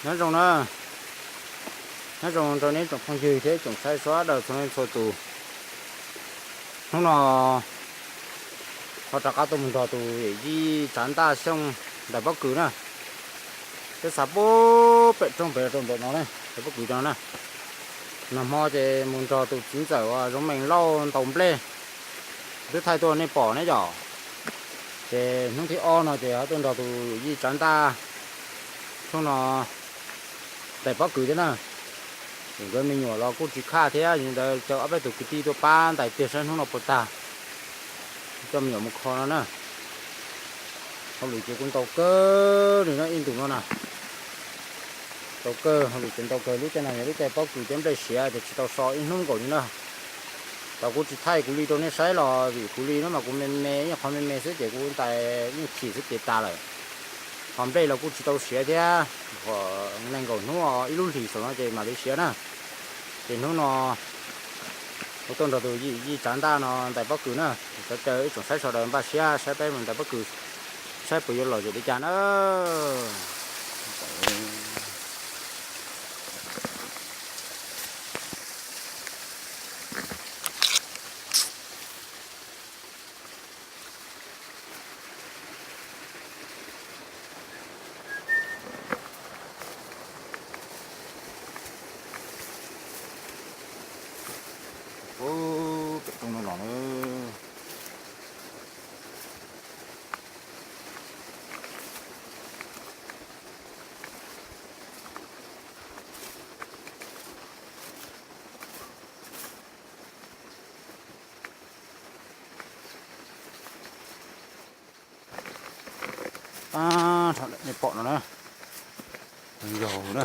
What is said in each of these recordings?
Nyob zoo na, nyob zoo rau nej tsoom phooj ywg thiab tsoom saib sawv daws txhua leej txhua tus. Hnub no ho rov qab tuaj mus nrog tus yawm yij Tsav Ntaj Xyooj ntais pob kws na. Peb xa pub pem roob pem rau ntawm no na, ntais pob kws rau na. Nag hmo ces mus nrog tus txiv ntxawm uas Zoov Mees Lauj ntaus nplej, twb thaij tuaj nej pom ne yom. Ces hnub thib ob no ces ho tuaj nrog tus yawm yij Tsav Ntaj Xyooj no ntais pob kws thiab na. Nkawd me nyuam los kuj tsis khaj thiab, yog li ntawd caw ob peb tus kwv tij tuaj pab ntais tiag saib hnub no puas tag, coj me nyuam mus kho no na. Hauj lwm ces kuj ntau kawg li no ib ntus no na. Ntau kawg, hauj lwm ces ntau kawg, lub caij no yog lub caij pob kws thiab nplej siav ces tsis tau so ib hnub nkaus li na. Tau kuv tsis thaij kuv li rau nej saib los vim kuv li no mas kuv me me ib qho me me xwb ces kuv ntais yeej chim xwb ces tas lawm. Ho nplej los kuj tsis tau siav thiab, nees nkaum hnub ib lub hlis saum no ces mam li siav na. Ces hnub no kuv tuaj nrog tus yawm yij Tsav Ntaj no ntais pob kws na, caw ib tsoom saib sawv daws npaj siab saib peb mus ntais pob kws, saib puas yuav lom zem li cas na. Pem roob no los na. Pab rau nej pom no na, yog na,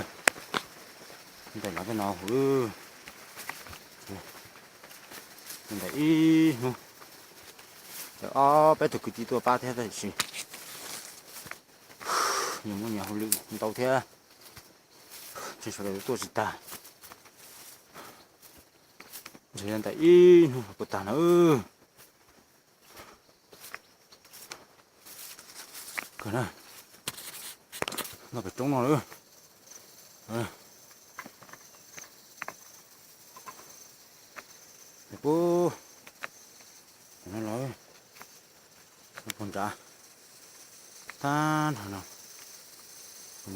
ntais los tej no hauv, ntais ib hnub, ob peb tug kwv tij tuaj pab thiab tab sis nyias muaj nyias hauj lwm ntau thiab, sawv daws tuaj tsis tag. Ntshe ntais ib hnub puas tag na. Kawg na, noj pem roob no lawm. Pub, no los puag nrad, tag nrho no,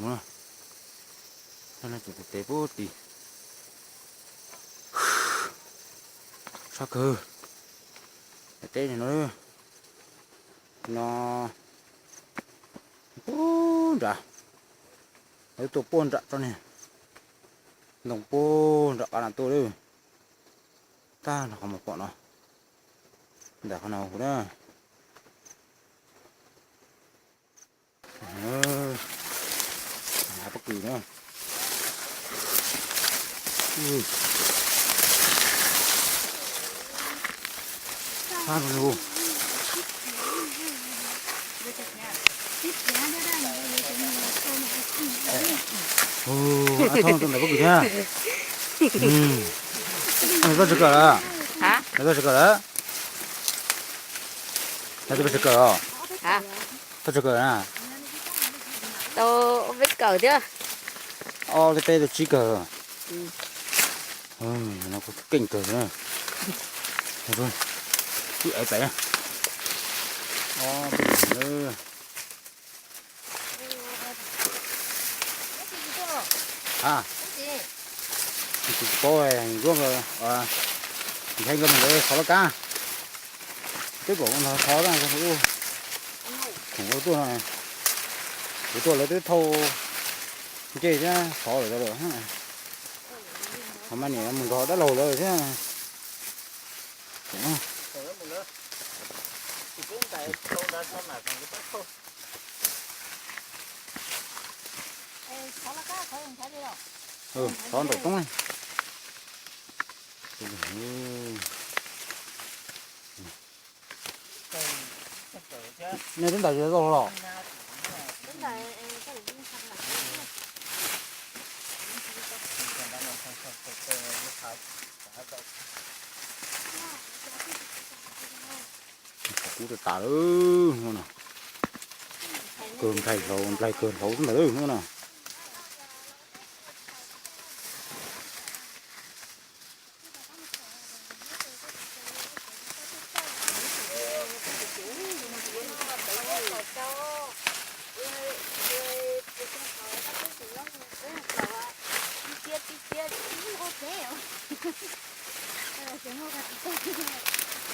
mus, tag no tseem tes pub tid. Sab kawg, teb no, no puag nrad, lawv tuaj puag nram tsob niag ntoo puag nram qab no tuaj lawm. Tag nrho qhov muag pom no, ntawm qhov no huv na. Pob kws na. Ntawm pob kws thiab. Tsis kawm lawm. Tsis kawm lawm. Tsis kawm na. Tau peb kawm thiab. Ob thiab peb tau tsib kawg. No kuj keej kawg na. Wb ev pem. A, tsis paub, nrhiav nkawd mus ntawd xov laj kab. Twb kom no xov, khoom ua tuaj, kuv tuaj lawv twb thauj ncej thiab xov lawm lawm. Ho mas niam mus nrog dab laug lawv thiab. Xov ntawm toob. Nej twb ntais zaug los? Kub tas tas lawm hnub no. Kawg nplaig hlauv, nplaig kawg hlauv ntawd lawm hnub no.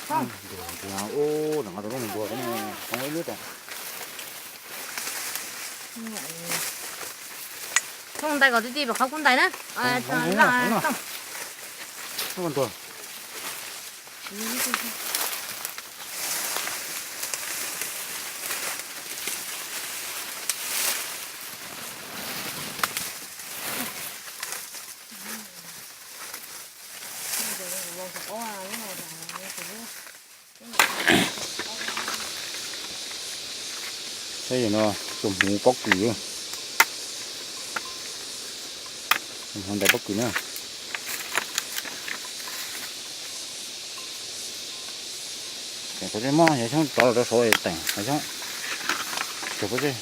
Ntuag, ntuag, ub, ntuag, ntuag, ntuag, ntuag, ntuag. Thooj ntais kom tij tij pem qhov kuv ntais na. Thooj, thooj, thooj, thooj. Saib no, tus hmuv pob kws, hmuv ntais pob kws na. Teem pob zeb mob, yog xyoob rov los rau saud teem, yog xyoob cog pob zeb.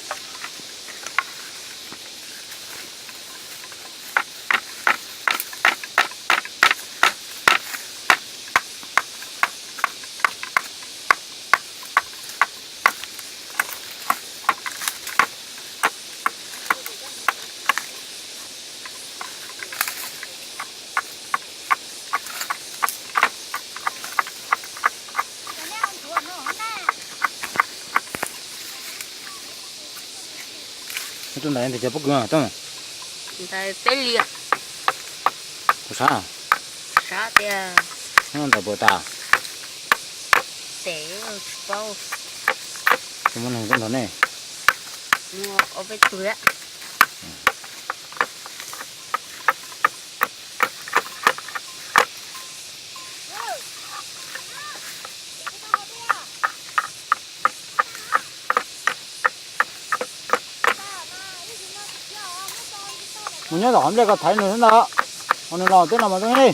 Tus ntawd ntawm cov pob kws, ntawm peb liam. Puas sab? Sab tiag. Ntawm puas tas? Tes tsis paub. Tus muaj neeg tuaj nrog nej? Muaj ob peb tug thiab. Mus nyob tom qhov nplej koj thaiv nws xwb ntag. Ho nws los twb los mas twb li.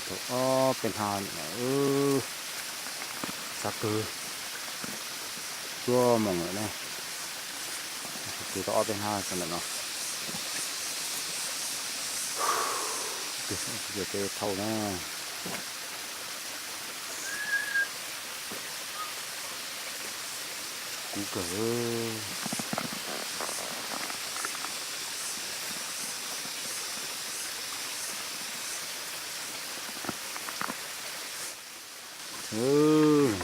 Thaum ob peb hnab, xav kawg, cuaj moos lawm ne. Kwv tau ob peb hnab tso ntawm no. Kwv tau thauj na. Kub kawg.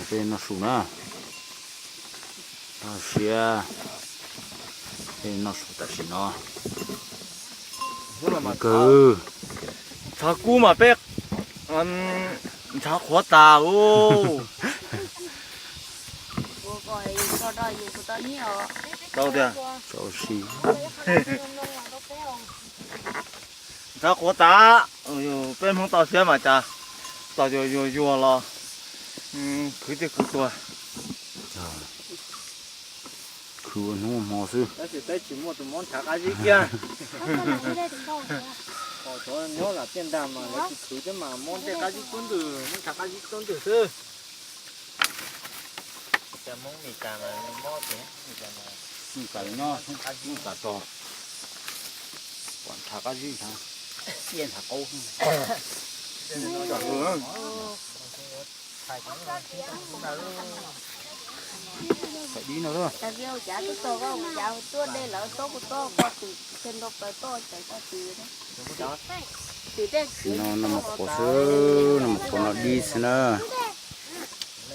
Peb noj su na. Noj siab. Peb noj su tam sim no. Kawg. Ntshav kub mas peb ntshav qhuav tas ub. Tau tiag. Tau si. Ntshav qhuav tas, peb Hmoob toj siab mas cas tos yuag yuag yuag los khwv thiaj khwv tuag. Khwv ua hnub ua hmo xwb. Tab sis peb tsis muaj tus mob ntshav qab zib kiag. Nyob lam tiaj nrag mas lawv tsis khwv thiab mas mob tej qab zib tub ntwg, mob ntshav qab zib tub ntwg xwb. Cov Hmoob Meskas mas mob tiag, Meskas nyob Meskas tso, pom ntshav qab zib ntshav, xiab ntshav qaub. Thaum dib no, no noj mov qhuav xwb, noj mov qhuav no dib xwb na.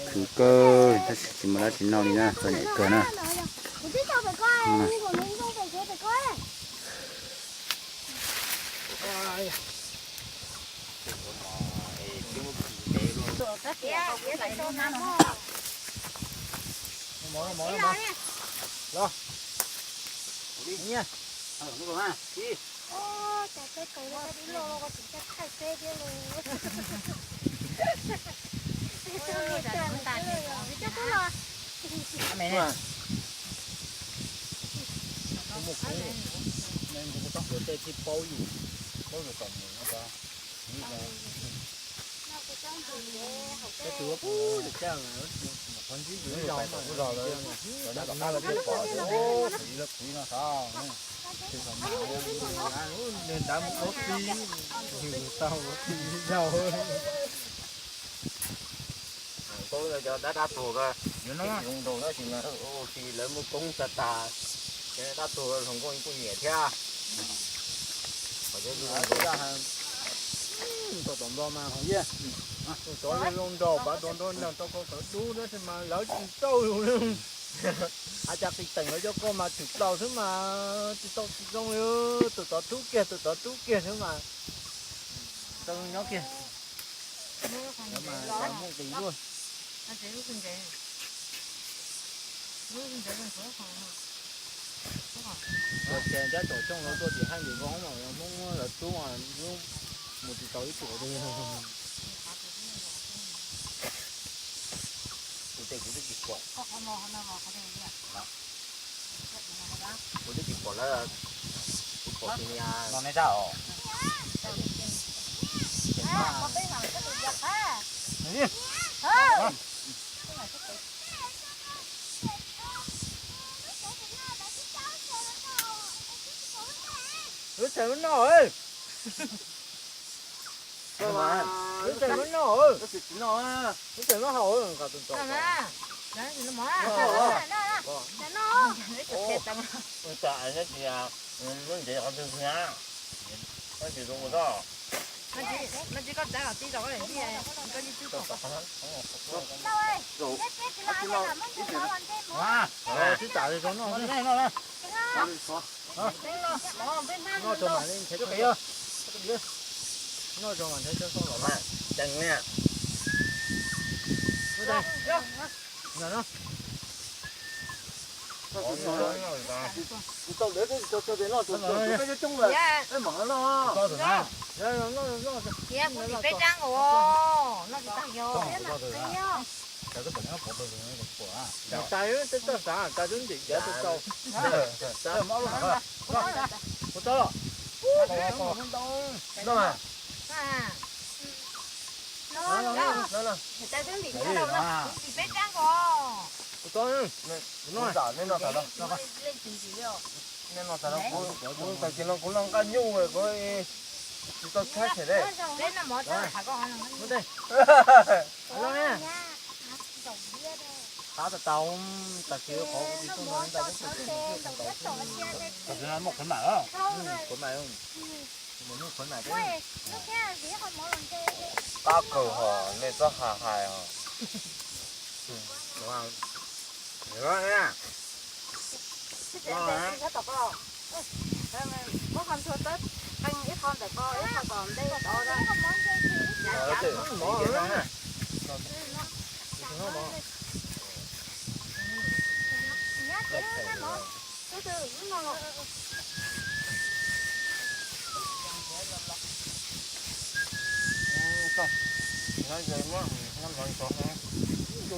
Khwv kawg tab sis tsis muaj dab tsi noj li na, txom nyem kawg na. Muaj kuv, kuv tej tib paub yus, paub yus tom mus no. Peb tus ub, qhov ntsib yus ib zaug, lawv nyob tom qab lawv thiaj pom, ub, lawv khwv no xav, nws nrad mus ua tib, yus tau ua tib ib zaug. Koob cov dab dab tuag, yuav noj zoo nraug tab sis mas ua si lawv muaj koob tag tag, ces dab tuag hluas nkauj kuj nyiam thiab. Tom nplog mas hos yeej, cov zoo nraug pav tau nrog neeg tau koj tawv dub tab sis mas lawv tsis txawj lus li. Hais cas qis teem lawv cov koj mas tshwm plaws xwb mas tsis tau tsis zoo li. Tus tod tub kiag tus tod tub kiag xwb mas tau nyob kiag. Muaj nqis luaj. Ces nrab tom tshooj no tuaj tim Haj Ntim Voob mas Hmoob lawv tub mus tsis tau ib tug li. Kuv tes kuv twb tsis pom. Kuv twb tsis pom lawm, kuv pom tus niag no nej zaj os. Lub tsev lub no, lub tsev lub no, lub tsev lub haus. Twb tas li rau noj, noj rau mam li nrhiav, noj rau mam nrhiav cov xyoob los mas ceev na. Tsis tau ntawd, tsis tau tso tes noj, tsis tau ntawd, peb coob lawm, peb mam noj. Kuv peb rab nkaus, noj tsis tag yog. Kuv tau los. Kuv tau, kuv tau. Nej noj tas los, kuv tag kis no kuv noj nqaij nyuj kuv tsis tau tshaib tshem li. Qab tau tau, tag kis qhov kuv tsis tuaj no ntau, tag kis no muaj qhov mam, qhov mam, muaj qhov mam. Qab kawg hos nej txhob hais hais os.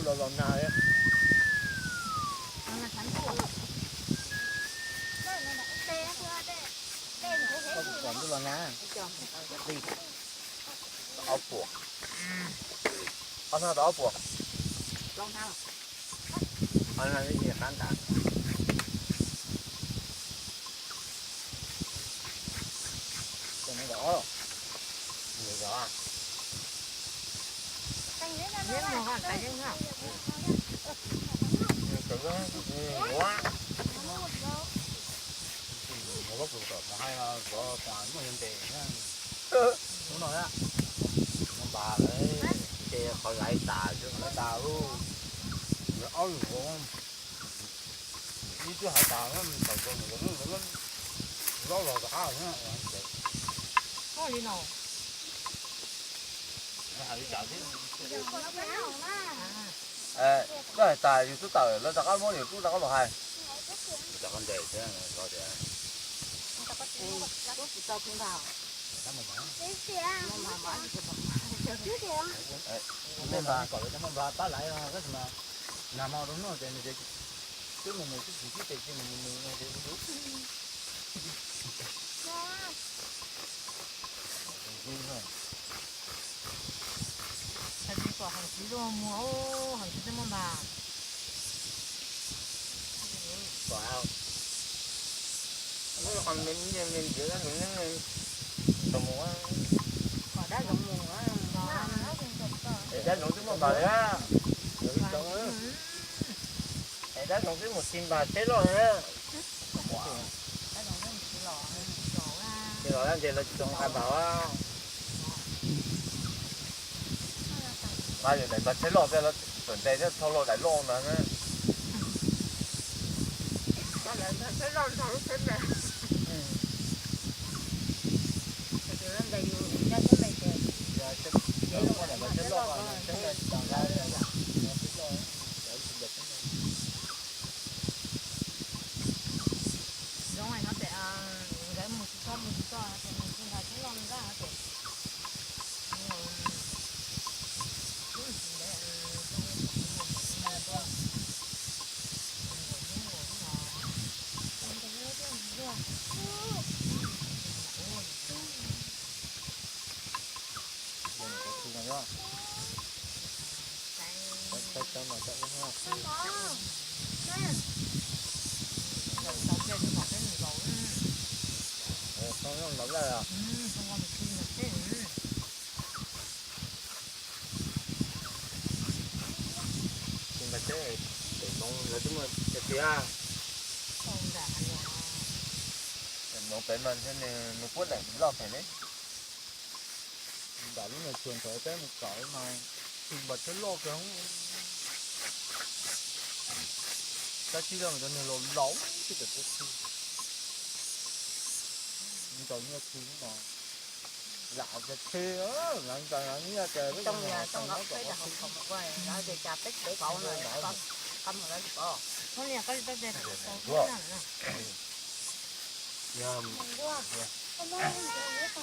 Los los nag li. Los nag li. Ob puas. Ob nag tau ob puas. Ob nag li qab ntas. Hnub no, hnub no ces qhov laiv tas, laiv tas lub, ob lub, ib twb hais tas, thaum zoo, loj los rov qab. Koj hais tas yus twb tawm lawv rov qab muab yus tub rov qab los hais. Rov qab ntes thiab. Nag hmo rau noj ces nws twb mus mus twb tsis tib tes ces nws mus mus no ces kuv Tsis pom heev tsis zoo mus, heev tsis muaj npag. Kom dab zoov mus, dab zoov twb muaj npag li. Es tab zoo twb mus tsis npam tsheb loj na. Tsis los ntes los tsis tau nqa npam. Nqa yog daim npam tsheb loj thiab los txawm ntes thiab thauj los daim loj ntag na. Zoo no ces nkawd mus tsis tau mus tsis tau ces nws tsis nqa tsheb loj nqa ces Tsis npam tsheb, pem Hmoob lawv twb muaj tiag tiag. Hmoob pem mas nws puab daim loj phem li. Nram lub nyuag tsuag ntawd peb mus tsom mas tsis npam tsheb loj kiag. Tab sis cov niag laus laus tsis tawm txhua txhua. Ntaus nyiaj txiag no lam tias txhij, lam ntaus nyiaj ces peb cov niag laus tau ntaus kom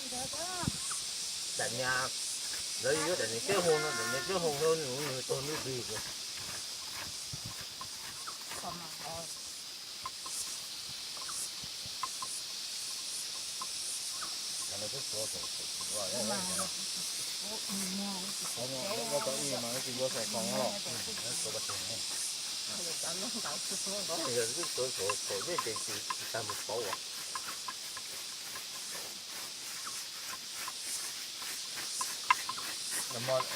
txhij. Tam niag lawv yuav daim niag teb hau no, daim niag teb hau no nws tuag ntuj twg. Yog twb tuav saum saum pem tsis tag mus pauv as.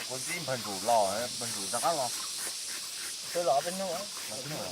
Kuv ntsib npawg ntsuag los, npawg ntsuag rov qab los. Twb los ob peb hnub, los ib hnub.